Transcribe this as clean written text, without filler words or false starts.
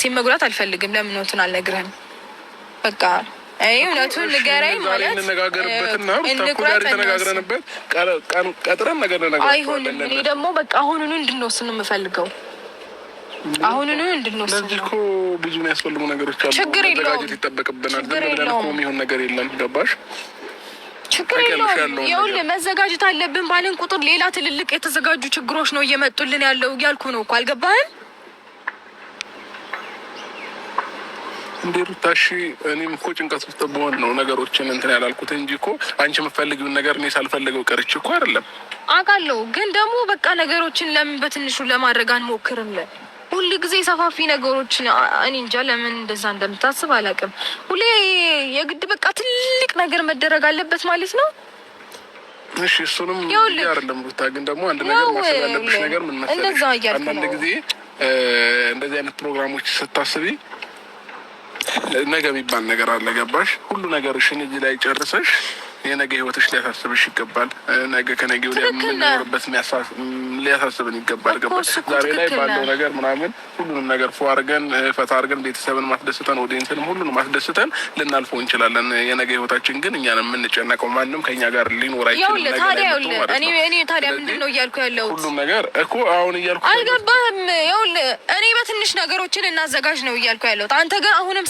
ራሴን መጉዳት አልፈልግም። ለምን እውነቱን አልነግርህም? በቃ አይ እውነቱን ንገረኝ ማለት እንነጋገርበትና ተነጋግረንበት ቀጥረን ነገር አይሆንም። እኔ ደግሞ በቃ አሁኑኑ እንድንወስን ነው የምፈልገው። አሁኑኑ እንድንወስን። ለዚህ እኮ ብዙ የሚያስፈልጉ ነገሮች አሉ። ችግር የለውም፣ ይጠበቅብናል። ዝም ብለን እኮ የሚሆን ነገር የለም። ገባሽ? ችግር የለውም። ይኸውልህ መዘጋጀት አለብን ባልን ቁጥር ሌላ ትልልቅ የተዘጋጁ ችግሮች ነው እየመጡልን ያለው እያልኩ ነው እኮ። አልገባህም? እንዴ ሩታ፣ እሺ እኔም እኮ ጭንቀት ውስጥ ብሆን ነው ነገሮችን እንትን ያላልኩት እንጂ እኮ አንቺ የምትፈልጊውን ነገር እኔ ሳልፈልገው ቀርቼ እኮ አይደለም። አውቃለሁ፣ ግን ደግሞ በቃ ነገሮችን ለምን በትንሹ ለማድረግ አንሞክርም? ሁል ጊዜ ሰፋፊ ነገሮችን እኔ እንጃ ለምን እንደዛ እንደምታስብ አላውቅም። ሁሌ የግድ በቃ ትልቅ ነገር መደረግ አለበት ማለት ነው። እሺ እሱንም አይደለም ሩታ፣ ግን ደግሞ አንድ ነገር ማሰብ ያለብሽ ነገር ምን መሰለሽ፣ አንዳንድ ጊዜ እንደዚህ አይነት ፕሮግራሞች ስታስቢ ነገ የሚባል ነገር አለ። ገባሽ? ሁሉ ነገርሽን እዚህ ላይ ጨርሰሽ የነገ ህይወትሽ ሊያሳስብሽ ይገባል። ነገ ከነገ ወዲያ የምንኖርበት ሊያሳስብን ይገባል። ገባሽ? ዛሬ ላይ ባለው ነገር ምናምን ሁሉንም ነገር ፎ አድርገን ፈታ አድርገን ቤተሰብን ማስደስተን ኦዲየንስንም ሁሉንም ማስደስተን ልናልፈው እንችላለን። የነገ ህይወታችን ግን እኛ ነው የምንጨነቀው። ማንም ከኛ ጋር ሊኖር አይችልም። እኔ ታዲያ ምንድን ነው እያልኩ ያለሁት? ሁሉም ነገር እኮ አሁን እያልኩ አልገባህም። ይኸውልህ እኔ በትንሽ ነገሮችን እናዘጋጅ ነው እያልኩ ያለሁት። አንተ ግን አሁንም